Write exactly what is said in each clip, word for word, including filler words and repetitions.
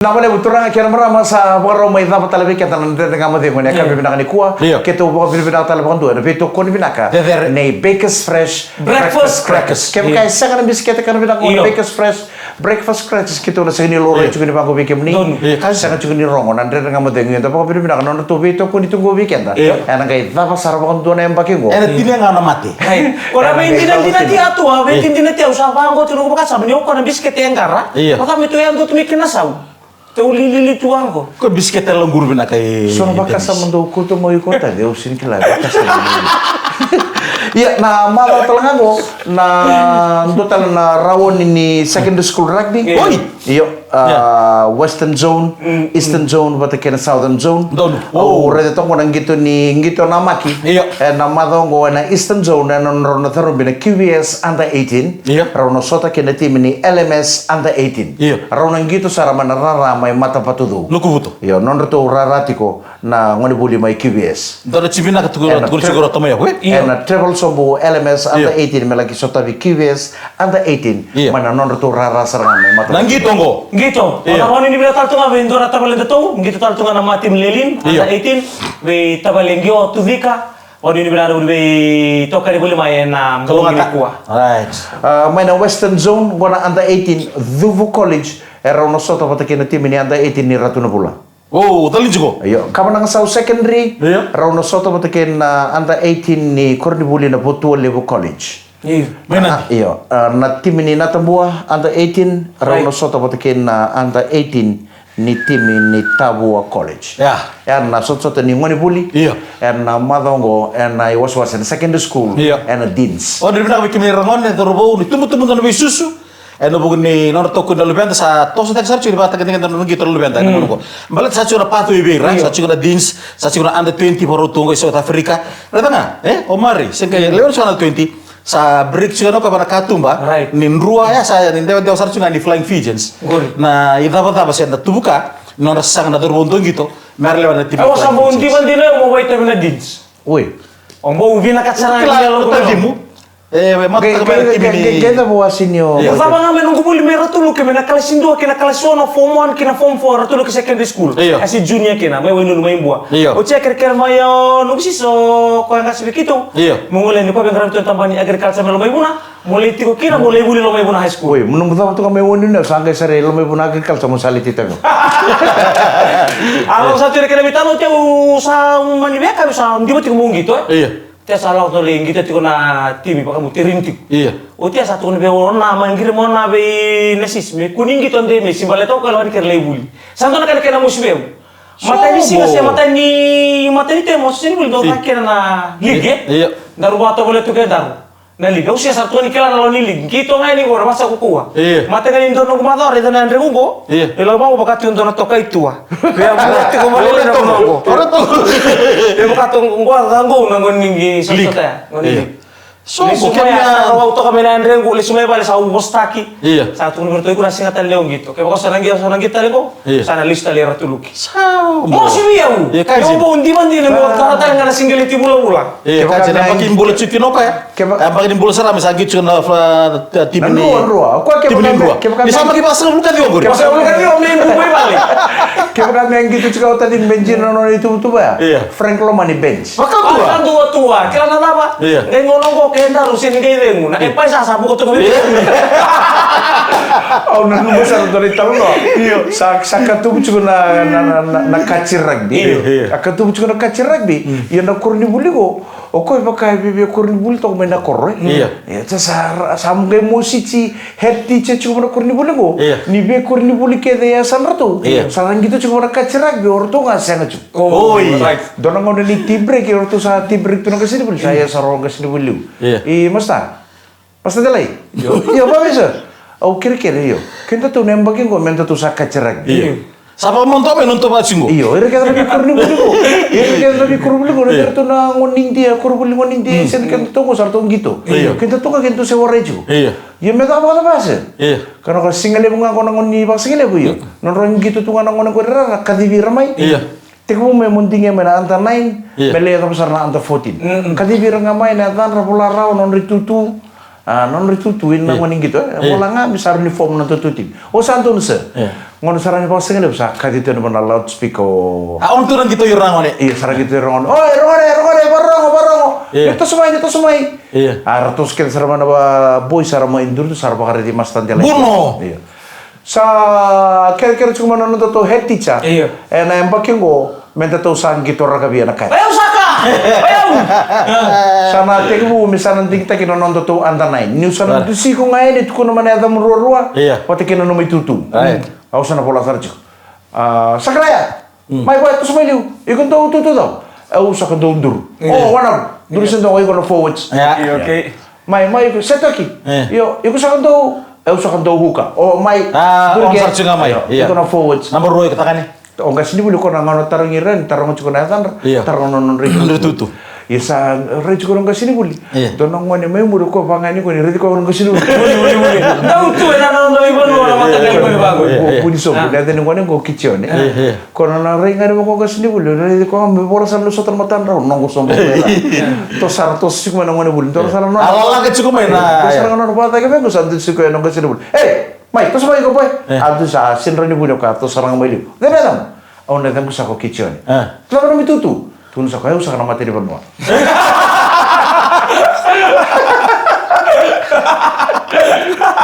Vinaka vakalevu turaga kei na marama, sa vakarau mai cava tale vei keda na Dredre Ga Mo Cegu ena yakavi vinaka nikua. Io. Keitou vakavinavinaka tale vakadua ena veitokoni vinaka nei Bakers Fresh Breakfast Crackers. Kevaka e sega na bisikete kana vinaka qo na Bakers Fresh Breakfast Crackers, keitou na sega ni laurai tiko ni vaqo vei kemuni. Sega tiko ni rogo na Dredre Ga Mo Cegu. Eda vakavinavinaka na nodratou veitokoni tu qo vei keda. Ena qai cava sara vakadua na yabaki qo. Ena tinia ga na mate. Ko na veidinadinati atu, a veidinadinati au sa vaqo tu noqu vakasama ni o koya na bisikete e qara. Io. Vaka me tu yadua tu mai kina sau. Tou lilili tu vaqo. Ko bisikete laguru vinaka e. So na vakasama dou kauta mai iko tale, au sega ni kila vakasama. Ia, na macawa tale ga qo, na dua tale na rauni ni secondary school rugby. Oi! Io, a, Western Zone, Eastern Zone vata kei na Southern Zone. Au raica toka na qito ni qito na maki. Io. Ena macawa oqo ena Eastern Zone, ena nodra na carubi na Q V S under eighteen. Io. Rau na sota kei na timi ni L M S under eighteen. Io. Rau na qito sara mai na rara mai Matavatucou. Nukuvuto. Io, nodratou rara tiko na gonevuli mai Q V S. Dua na timi vinaka tukuna, tukuna tiko rau tamai yavu, e? Io. Ena travel sobu L M S under eighteen me laki sotavi Q V S under eighteen. Io. Mai na nodratou rara sara ga mai Matavatucou. Na qito oqo. Qito. Io. Ona rauni ni vinaka tale tu ga vei dua na tavale datou, qito tale tu ga na Martin Lelin, under eighteen, vei tavale Qio Tucika, rauni ni vinaka vei tokani voli mai ena bogi nikua. Right. A, mai na Western Zone, qo na under eighteen, Cuvu College, e rau na sota vata kei na timi ni under eighteen ni Ratu na Vula. O, tale tiko. Io, Kavanagakau Secondary, rau na sota vata kei na under eighteen ni koronivuli na Votualevu College. Io. Io, a, na timi ni Natabua under eighteen, rau na sota vata kei na under eighteen ni timi ni Tavua College. Ia. Ena sotasota ni gonevuli. Io. Ena macawa oqo, ena iwasewase, ena secondary school. Io. Ena Deans. O, ni vinaka vei kemuni ragone, cauravou, ni tubutubu dua na veisusu. Ena vuku ni nodratou kua na luveda sa tosotaki sara tiko ni vakatagedegede na noda qito na luveda ena gauna oqo. Baleta sa tiko na pathway vei ira, sa tiko na Deans, sa tiko na under twenty vakarau tu oqo i South Africa. Raica ga, e? O Mari, se qai lewe na tiko na under twenty. Sa break tiko ena kava na katuba ni Drua, ya sa ni dewadewa sara tiko ga ni Flying Fijians. Na icavacava se na tuvuka ni nodra sasaga na cauravou dau qito me ra lewa na timi. Au sa bau diva dina mo vaitavi na Deans. Oi. O bau vinaka sara na yalo tacimu. E, e mataka mai na timi ni. Qai cava o Asinio? Io, cava ga me noqu vuli mai Ratu Luke, me na kalasi dua kei na kalasi ono, form one kei na form four, Ratu Luke Secondary School. Io. Kasi junior kina, mai Wainunu mai Bua. Io. Oti a kerekere mai o noqu siso, ko a qase vei keitou. Io. Mo gole ni ko vei qaravi tu na tabana ni agriculture mai Lomaivuna. Mo lai tiko kina, mo lai vuli Lomaivuna High School. Oi, mo noqu cava tu ga mai Wainunu, sa qai sara i Lomaivuna Agriculture, mo sa lai titavi. A, au sa tu ira kina vei tano, oti au sa mani veka, sa diva tiko mo qito, e? Io. Oti a sa lako tu lai qito tiko na timi vakamuterini tiko. Io. Oti a sa tukuna vei au, o na mai qiri mo na vei na sis me kua ni qito de me si baleta o koya lako ni kere lai vuli. Sa dua na kena kena mosi vei au. Matai ni siga se matai ni, matai ni temo se ni vuli dau caka kena na ligi, e? Io. Daru vakatovolea tu kei daru na ligi. Au se sa tukuna ni kila na lako ni ligi. Qito ga yani qo na vasa ko kua. Io. Matai ga ni dua noqu macawa raica na yadregu qo. Io. E lau vau vaka tu dua na toka i tua. Vea vua tiko vale na noqu. Io, vaka tu qo a ca qo na qo ni qi sa sota ya. Qo ni ligi. So qo kemia sa rau toka mai na yadregu, lesu mai vale sa u vosataki. Io. Sa tukuna vei ratou iko na siga tale ni o qito. Kevaka o sa na qito, sa na qito tale qo. Io. Sa na lesu tale i Ratu Luke. Sa mo. Mosi vei au. Io, kaisi. Io, bau diva dina mo tara tale ga na siqeleti vulavula. Io, kaisi na yabaki bula tiko kina o koya. Keva- Yabaki ni bula sara me sa qito tiko na fa-, timi ni Drua. Timi ni Drua. Ni sa yabaki vasagavulu ka ciwa qori. Vasagavulu ka ciwa me bu mai vale. Kevaka me qito tiko o tani me jina na nona ituvatuva ya. Io. Frank Lomani bench. Vakadua. Vakadua tua. Kila na cava? Io. Qai gauna qo ke daru se ni qai cegu. Na e pai sa sa vuka tu ga vei. Io. Au nanuma sara dua na italanoa. Io. Sa, sa katuvu tiko na, na, na, na, na kaji rugby. Io, io. A katuvu tiko na kaji rugby. Mm. Io na koronivuli qo. O koya vaka e viavia koronivuli toka mai na koro, e? Io. Io, sa, sa, sa qai mositi head teacher tiko mai na koronivuli qo. Io. Ni vei koronivuli kece e yasadratou. Io. Sa ra qito tiko mai na kaji rugby, o ratou ga sega tiko. Oh, oi. Right. Dua na gauna ni tea break, o ratou sa tea break tu na qasenivuli, sa yasara o qasenivuli. Io. I masta. Masta Delai. Io. Io, vavisa. Au kerekere, io. Kedatou na yabaki qo, me datou sa kaji rugby. Io. Sa vakamau dua mai na nodatou vaka tiko qo. Io, ira kece na veikoronivuli qo. Ira kece na veikoronivuli qo, ira kece na gone ni Idia, koronivuli gone ni Idia, sega ni kedatou qo sa ratou qito. Io. Kedatou ga kedatou se warai tiko. Io. Io, me cava, cava se? Io. Ka na ka sigalevu ga qo na gone ni vakasigalevu, io. Nodrau qito tu ga na gone qori rara, kacivi ira mai. Io. Tekivu mai mo digia mai na under nine, me lai yacova sara na under fourteen. Kacivi ira ga mai na yacadra, vola rawa nodra itutu. A, nodra itutu, ina na gone qito, e. Vola ga me sa rawa ni form na nodatou timi. O sa donu se? Gauna sara ni vakasigalevu sa kaci tu ena vanua loudspeaker o. A, on tu na qito i ragone. Ia, sara qito i ragone. Oi, ragone, ragone, varogo, varogo. Ia. Ni toso mai, ni toso mai. Ia. A, ra toso kece sara mai na va-, boy sara mai duru tu, sara vakaraici Master Delai. Buno. Ia. Sa kerekere tiko mai na nodatou head teacher. Ia. Ena yabaki qo, me datou sa qito rakavi ena kai. Vayau saka! Vayau! Sa na tekivu me sa na digitaki na nodatou under nine. Niu sa na dusi iko ga yani, tukuna mai na yacamu ruarua. Ia. Vata kei na nomu itutu. Right. Au sa na vola sara tiko. A, Sakaraya. Mai, mai, toso mai liu. Iko dau tutu cava? Au saka dau duru. Ia. O, wanau. Duru se dau, iko na forwards. Ia. Ia, okay. Mai, mai, iko Setoki. Ia. Io, iko saka dau, au saka dau huka. O, mai. A, duru o ke. Sara tiko ga mai. Io, ia. Iko na forwards. Namba rua iko takani. O qasenivuli ko na gauna tarogi ira, taroga tiko na yacadra. Ia. Taroga na nodra itutu. Ia sa rai tiko na qasenivuli. Ia. Dua na gone mai muri ko vagani ko ni raici ko na qasenivuli. Vuli, vuli, vuli. Dau tu ena noda veivanua na mataqali gone vaqo. Ia, ia. Vuni sobu, na yaca ni gone qo Kitione. Ia, ia. Ko na na rai gani vaqo qasenivuli, raici ko me vola sara na sota na matadrau, noqu sobu. Ia. To sara to siko mai na gone vuli. To sara na. A lalaga tiko mai na. To sara na nona vacake vaqo sa tu siko ena qasenivuli. Ei! Mai, toso mai iko boy. E. A tu sa sidra ni vuni o ka, toso sara ga mai liu. Cava na yacam? Au na yacaqu sa ko Kitione. E. Cava na nomu itutu? Tukuna sa ko, au saka na mata ni vanua.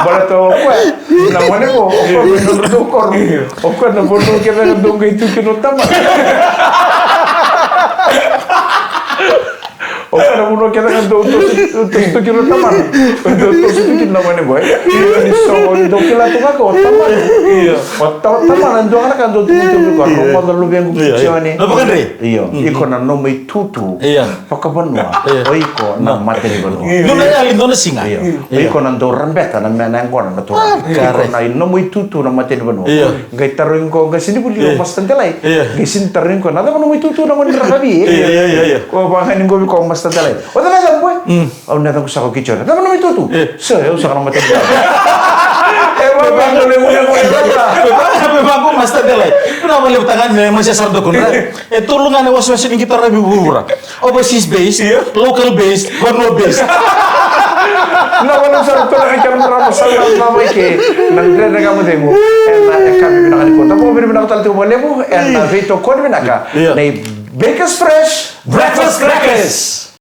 Baleta o koya, na gone qo, o koya na nodratou koro. O koya na vanua kece ga dau qai tu kina o tamana. O koya na vanua kece ga dau toso, toso tu kina o tamana. Dau toso tu kina na gone qo, e. Io, ni so, dau kila tu ga ko tamana. Io. O ta-, tamana, dua ga na ka dau tu, tu, tu, ko, io, rogoca luvequ, io, io. Kitione. Na vakadre. Io. Mm. Iko na nomu itutu. Io. Vakavanua. Io. O iko na matanivanua. Io. Dua na yali, dua na siga. Io. Io. Iko na dau rabeta na mena yaqona na turaga. Ah, iko correct. Na nomu itutu na matanivanua. Io. Qai tarogi ko qasenivuli, io, o Master Delai. Io. Qai sini tarogi ko, na cava nomu itutu na gone rakavi, e? Io, io, io, io. Ko vagani qo vei ko Master Delai. O cava na yacam boy? Mm. Au na yacaqu sa ko Kitione. Cava nomu itutu? Io. Sa, au saka na matanivanua. E, vaqo, vaqo, Master Delai. Na vale tagane, mas ya sara dokun. E tolu ga na wasewase ni qito rakavi vuravura. Overseas based, io, local based, vanua based. Na vanua sara tu na ka kena drama sara na mai ke. Na Dredre Ga Mo Cegu. Ena yakavi vinaka nikua. Da vakavinavinaka tale tiko vakalevu. Ena veitokoni vinaka. Io. Nei Bakers Fresh Breakfast Crackers.